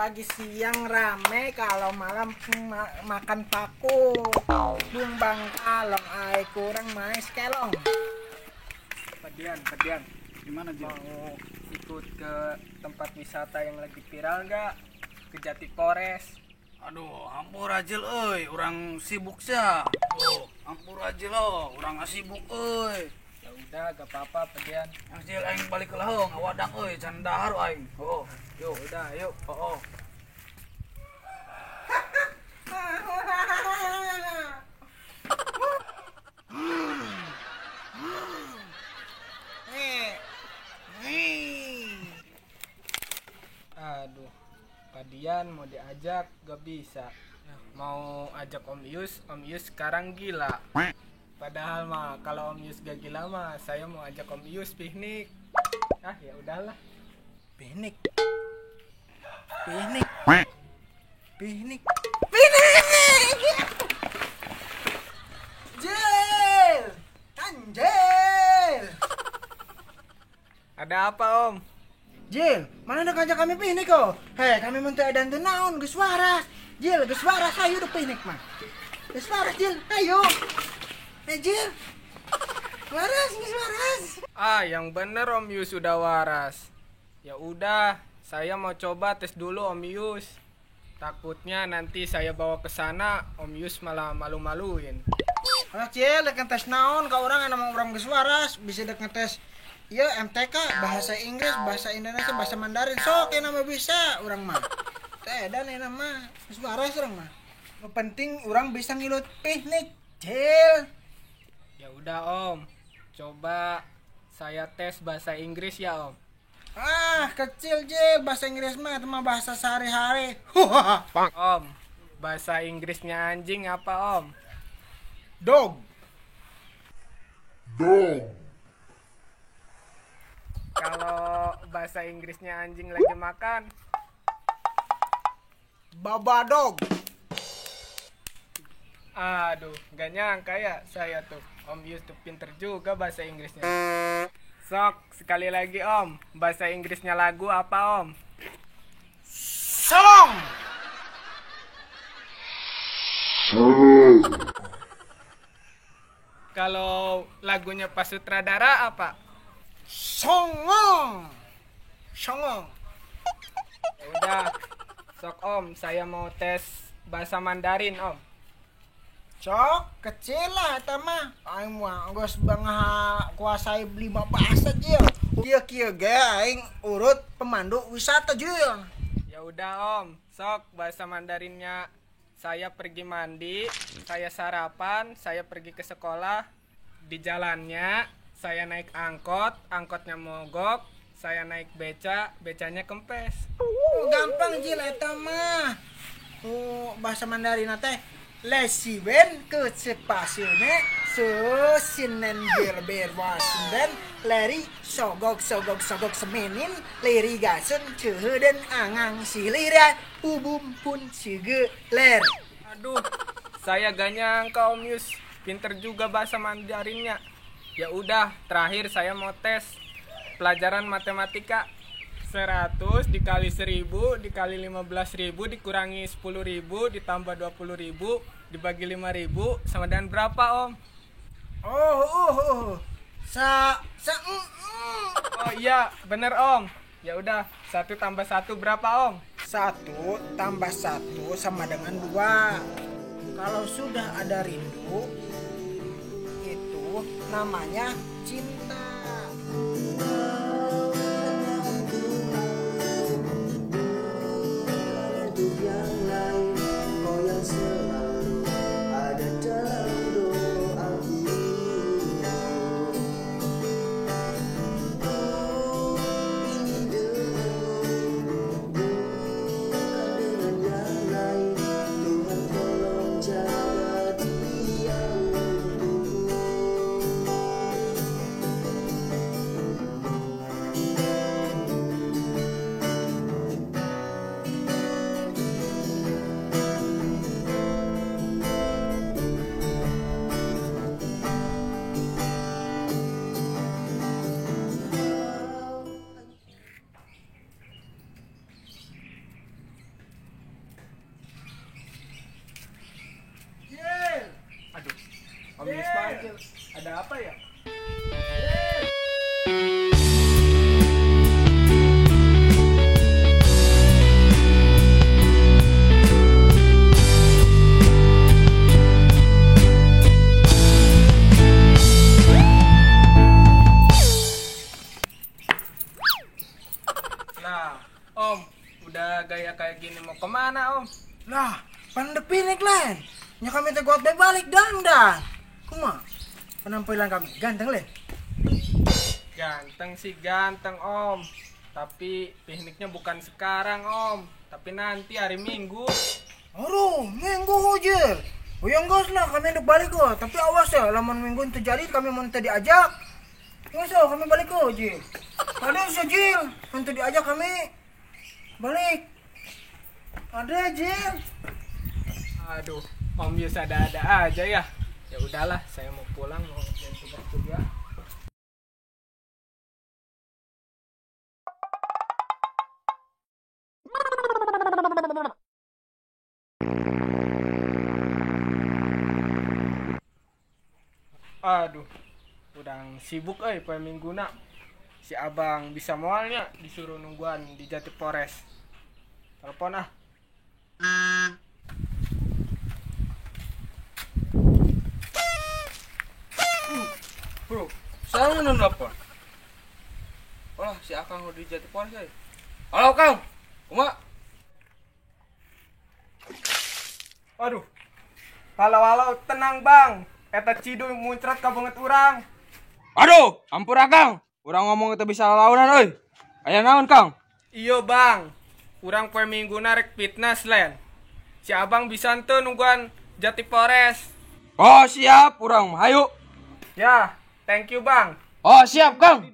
Pagi siang rame, kalau malam makan paku. Bung bang kalong, ai kurang mais kelong. Pedian, pedian. Gimana, Jil? Mau ikut ke tempat wisata yang lagi viral gak? Ke Jati Forest. Aduh, ampura Jil euy, urang sibuk sia. Oh, ampura Jil oh, urang sibuk euy. Ya udah, gak apa-apa, Pedian. Yang Jil aing balik ke lahong, ngawadang euy, can dahar aing. Oh, yuk, udah, yuk. Oh, oh. Aduh, Padian mau diajak gak bisa. Mau ajak Om Yus, Om Yus sekarang gila. Padahal mah kalau Om Yus gak gila mah saya mau ajak Om Yus piknik. Ah, ya udahlah. Piknik. Piknik. Piknik. Piknik. Jil. Anjil. Ada apa, Om? Jil, mana udah ngajak kami piknik kok? Hei, kami mun teu edan teu naon, geus waras. Jil, geus waras, ayo udah piknik mah. Geus waras, Jil, ayo. Jil. Waras, geus waras. Ah, yang bener Om Yus sudah waras. Ya udah, saya mau coba tes dulu Om Yus. Takutnya nanti saya bawa ke sana, Om Yus malah malu-maluin. Ah, Jil, dek ngetes naon ka urang anu urang geus waras, bisa dek ngetes. Iya, MTK, bahasa Inggris, bahasa Indonesia, bahasa Mandarin, sok ya nama bisa urang mah. Teh edan ya nama, geus waras urang mah. Nu penting urang bisa ngilut piknik, Jil. Ya udah Om, coba saya tes bahasa Inggris ya Om. Ah, kecil Jil, bahasa Inggris mah itu mah bahasa sehari-hari. Om, bahasa Inggrisnya anjing apa Om? Dog. Dog. Kalau bahasa Inggrisnya anjing lagi makan, baba dog. Aduh, gak nyangka ya saya tuh. Om Yus tuh pinter juga bahasa Inggrisnya. Sok, sekali lagi Om, bahasa Inggrisnya lagu apa Om? Song. Song. Kalau lagunya Pak Sutradara apa? Songong. Songong. Ya udah, sok Om, saya mau tes bahasa Mandarin Om. Sok, kecil lah eta mah. Aing mah geus kuasai 5 bahasa Jil. Kieu-kieu ge aing urut pemandu wisata Jil. Ya udah Om, sok bahasa Mandarinnya saya pergi mandi, saya sarapan, saya pergi ke sekolah. Di jalannya saya naik angkot, angkotnya mogok, saya naik beca, becanya kempes. Oh, gampang Jil eta mah. Oh, bahasa Mandarin teh lesiben ke sepasine sesinen berber wasinden leri sogok sogok sogok semenin leri gasen ceheden angang silira ubum pun sige ler. Aduh, saya gak nyangka Om Yus pinter juga bahasa Mandarinnya. Ya udah, terakhir saya mau tes pelajaran matematika. 100 dikali 1000 dikali 15.000 dikurangi 10.000 ditambah 20.000 dibagi 5.000 sama dengan berapa Om? Oh. Sa. Oh iya, bener Om. Ya udah, 1 tambah 1 berapa Om? 1 tambah 1 sama dengan 2. Kalau sudah ada rindu, itu namanya cinta. Om Yus panggil. Ada apa ya? Nah, Om, udah gaya kayak gini mau kemana, Om? Lah, pandepin len. Nya kami teh kuat balik dandan. Kumaha? Penampilan kami ganteng len. Ganteng sih ganteng, Om. Tapi pikniknya bukan sekarang, Om. Tapi nanti hari Minggu. Aduh, Minggu hujil. Oh ya enggak lah, kami hendak balik kok. Tapi awas ya, lamun Minggu itu jadi kami mau diajak. Nggak usah, kami balik kok, Jil. Ada usah, Jil. Untuk diajak kami balik. Ada, Jil. Aduh, Om Yus ada-ada aja ya. Ya udahlah, saya mau pulang, mau ngerjain tugas juga. Aduh, urang sibuk poe Mingguna. Si abang bisa moalnya disuruh nungguan di Jati Pores. Telepon ah. Bro, saya mau nelpon. Olah, si Akang udah di Jati Pores euy. Halo, Kang. Kumaha? Aduh. Halo-halo, tenang, Bang. Eta ciduy muncrat ka banget urang. Aduh, ampura Kang. Urang ngomong teu bisa lalaunan euy. Aya naon, Kang? Iyo, Bang. Urang poe Mingguna rek fitness len. Si abang bisa henteu nungguan Jati Pores. Oh, siap urang. Hayu. Ya, thank you, Bang. Oh, siap, Kang.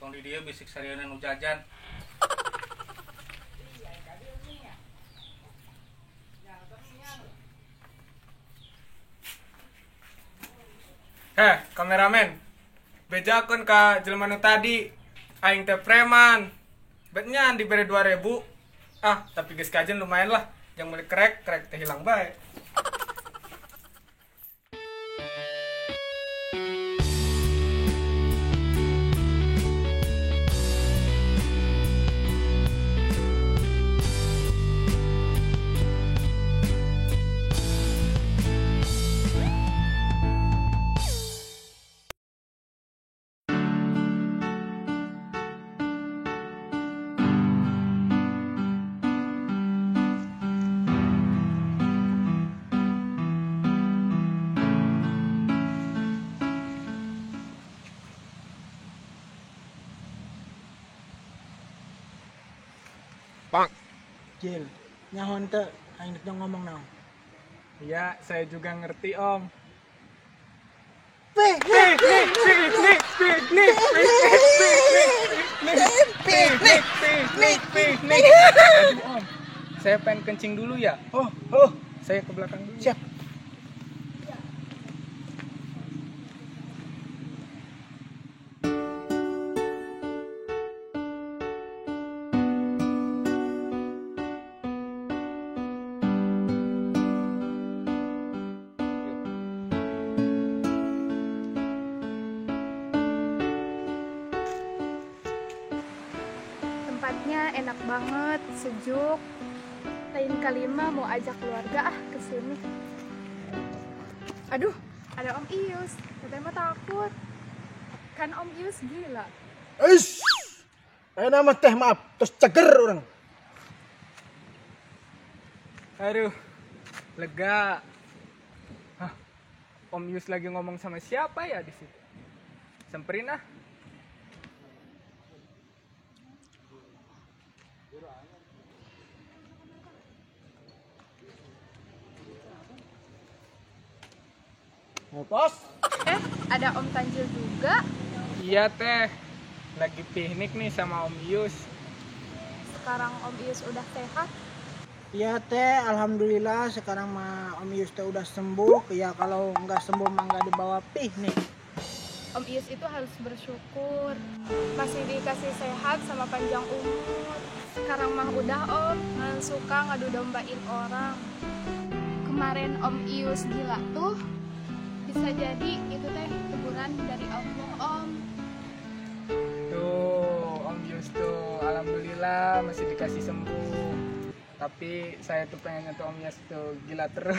Tong di dia bisik sarieuna nu jajan. Heh, kameramen. Bejakeun ka jelema nu tadi. Aing teh preman. Betnya dibere 2000. Ah, tapi geus kajen lumayan lah. Yang meuli krek, krek teh hilang bae. Jil, nyaho henteu aing dek ngomong naon. Iya, saya juga ngerti, Om. Piknik, Piknik, piknik, piknik, piknik, piknik, piknik, piknik. Aduh, Om. Saya pengen kencing dulu ya. Oh, oh, saya ke belakang dulu. Siap. Tempatnya enak banget, sejuk. Lain kali mah mau ajak keluarga ah ke sini. Aduh, ada Om Ius. Katanya mah takut. Kan Om Ius gila. Eish. Ayo nama teh maaf, terus ceger orang. Aduh, lega. Hah, Om Yus lagi ngomong sama siapa ya di situ? Samperin ah. Bos. Ada Om Tanjil juga. Iya teh, lagi piknik nih sama Om Yus. Sekarang Om Ius udah sehat. Iya teh, alhamdulillah sekarang mah Om Ius teh udah sembuh. Ya kalau nggak sembuh mah nggak dibawa pih nih. Om Ius itu harus bersyukur. Masih dikasih sehat sama panjang umur. Sekarang mah udah Om, nggak suka ngadu dombain orang. Kemarin Om Ius gila tuh, bisa jadi itu teh teguran dari Allah Om. Tuh, Om Ius tuh, alhamdulillah masih dikasih sembuh. Tapi saya tuh pengennya tuh Om Ius tuh gila terus.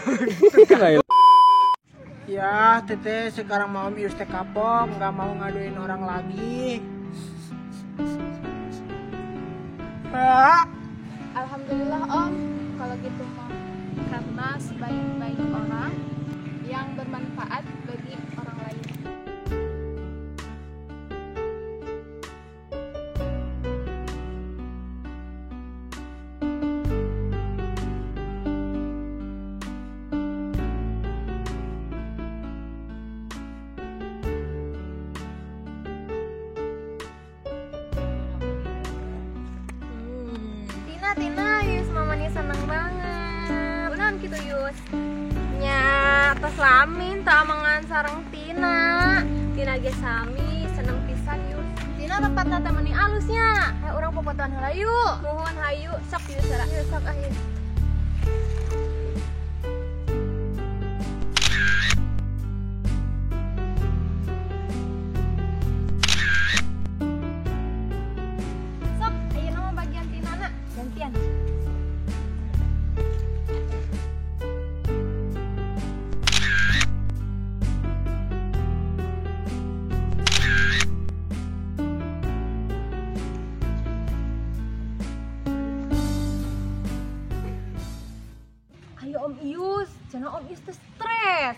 Ya, teteh sekarang mau Om Ius teh kapok, nggak mau ngaduin orang lagi. Alhamdulillah Om, kalau gitu mah. Karena sebaik-baik orang yang bermanfaat bagi orang lain. Tina, Yus mama nih seneng banget. Kunaon kitu Yus? Nya, tos lamin tak amangan sareng Tina. Tina ge sami seneng pisan Yus. Tina tempatna teh meuni alusnya. Hayu urang popotoan heula yuk. Nuhun hayu sok Yus heula. Yuk sok ah yuk. Sok, ayeuna mah bagian Tina na. Gantian. Ayo Om Ius, jangan Om Ius teh stres.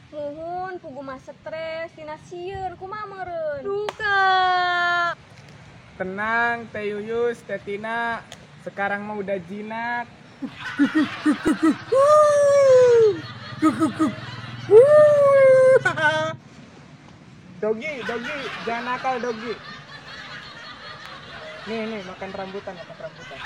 Muhun pugu mah stres, tina sieun kumaha meureun. Duka. Tenang, Teh Yuyus, Teh Tina. Sekarang mah udah jinak. Dogi, Dogi, jangan nakal Dogi. Nih, nih, makan rambutan, makan rambutan.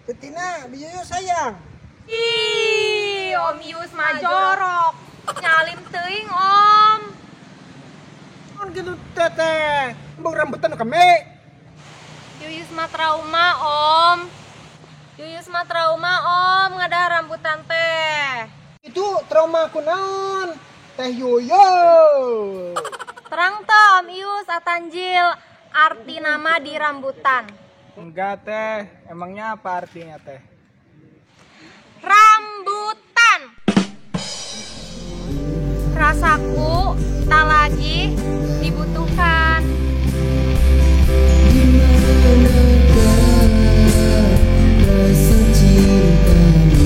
Teh Tina, Bi Yuyus sayang. Ih, Om Ius mah jorok. Nyalim teuing Om. Kan gitu teteh, bang rambutan kami. Yuyus mah trauma Om. Yuyus mah trauma Om ngadah rambutan teh. Itu trauma aku naon? Teh Yuyus. Terang toh Om Ius atanjil arti nama di rambutan. Enggak teh, emangnya apa artinya teh? Rambutan. Rasaku tak lagi dibutuhkan. Rasa cintamu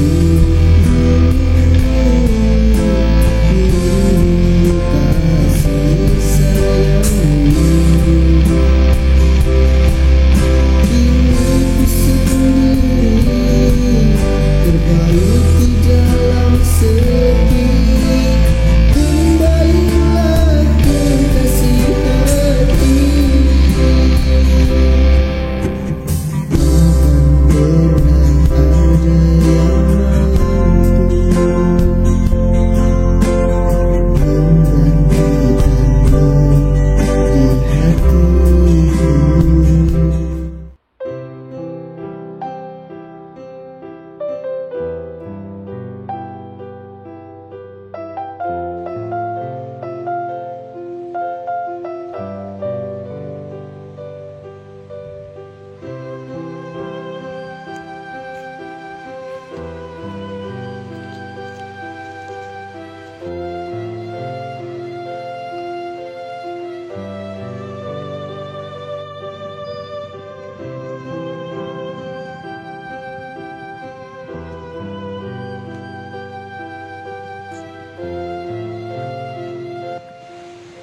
kasih sayangmu, kini ku sendiri terbalut di dalam sepi. Kembalilah kekasih hati.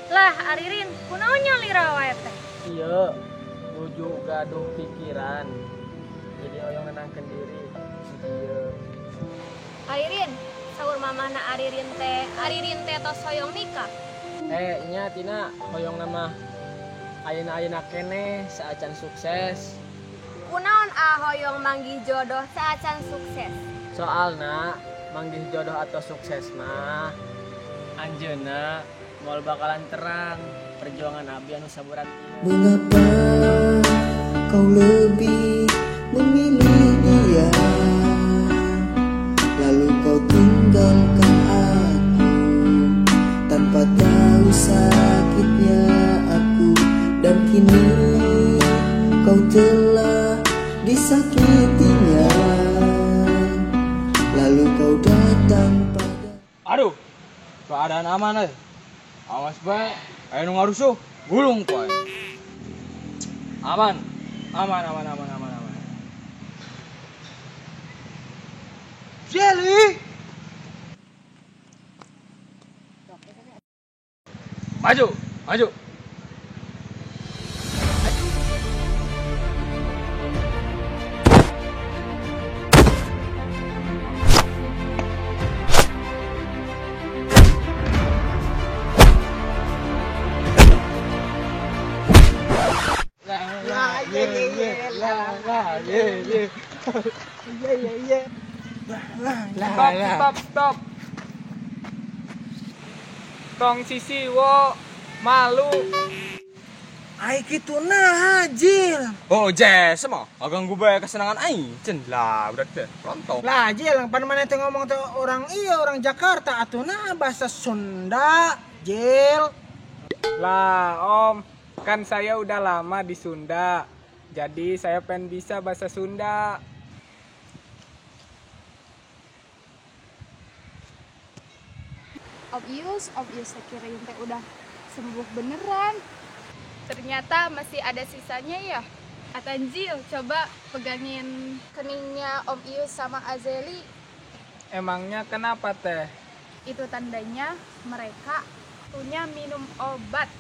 Lah, Aririn, kunaon nyalira wae teh? Iya, nuju gaduh pikiran. Jadi hoyong nenangkeun diri. Iya. Aririn, saur mamana Aririn teh tos hoyong nikah. Nya Tina hoyong nama ayeuna-ayeuna keneh saacan sukses. Kunaon ah hoyong manggih jodoh saacan sukses? Soalna manggih jodoh atau sukses mah anjeunna moal bakalan terang perjuangan abi anu saburat. Mengapa kau lebih memilih dia, lalu kau tinggalkan aku tanpa tahu sakitnya aku. Dan kini kau telah disakitinya, lalu kau datang pada. Aduh, keadaan aman. Awas bae, ayo nu ngarusuh, gulung poe. Aman, aman, aman, aman, aman, aman. Jelly. Maju, maju. Stop, stop, stop. Tong sisi wo malu. Ai kitu nah Jil. Oh jess mah ganggu bae kesenangan aing. Cen lah budak teh lontong. Lah Jil pan maneh teh ngomong teh orang iya orang Jakarta atuh nah bahasa Sunda Jil. Lah Om, kan saya udah lama di Sunda. Jadi saya pengen bisa bahasa Sunda. Om Ius saya kirain teh udah sembuh beneran. Ternyata masih ada sisanya ya. Atanjil, coba pegangin keningnya Om Ius sama Azeli. Emangnya kenapa teh? Itu tandanya mereka punya minum obat.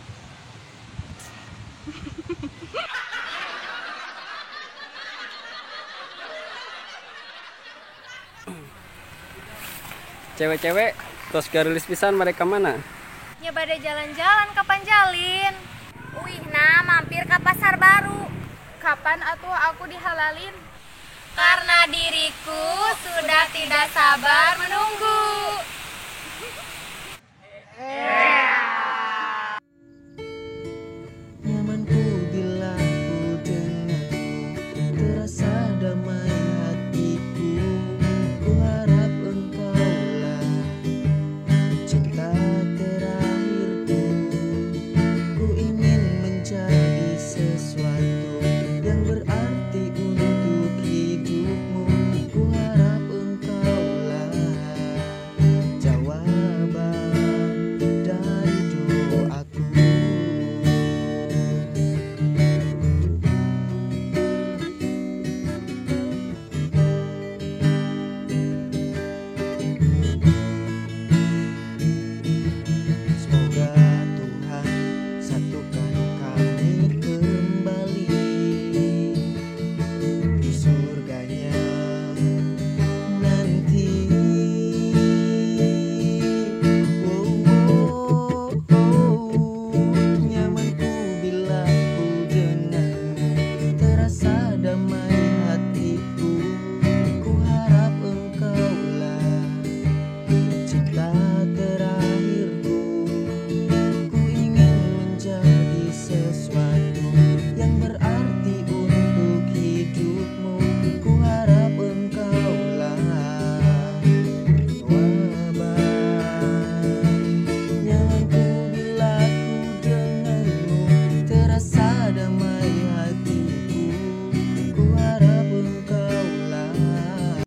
Cewek-cewek, tos garulis pisan mereka mana? Ya pada jalan-jalan ke Panjalin. Wih nah mampir ke pasar baru. Kapan atuh aku dihalalin? Karena diriku sudah tidak sabar menunggu.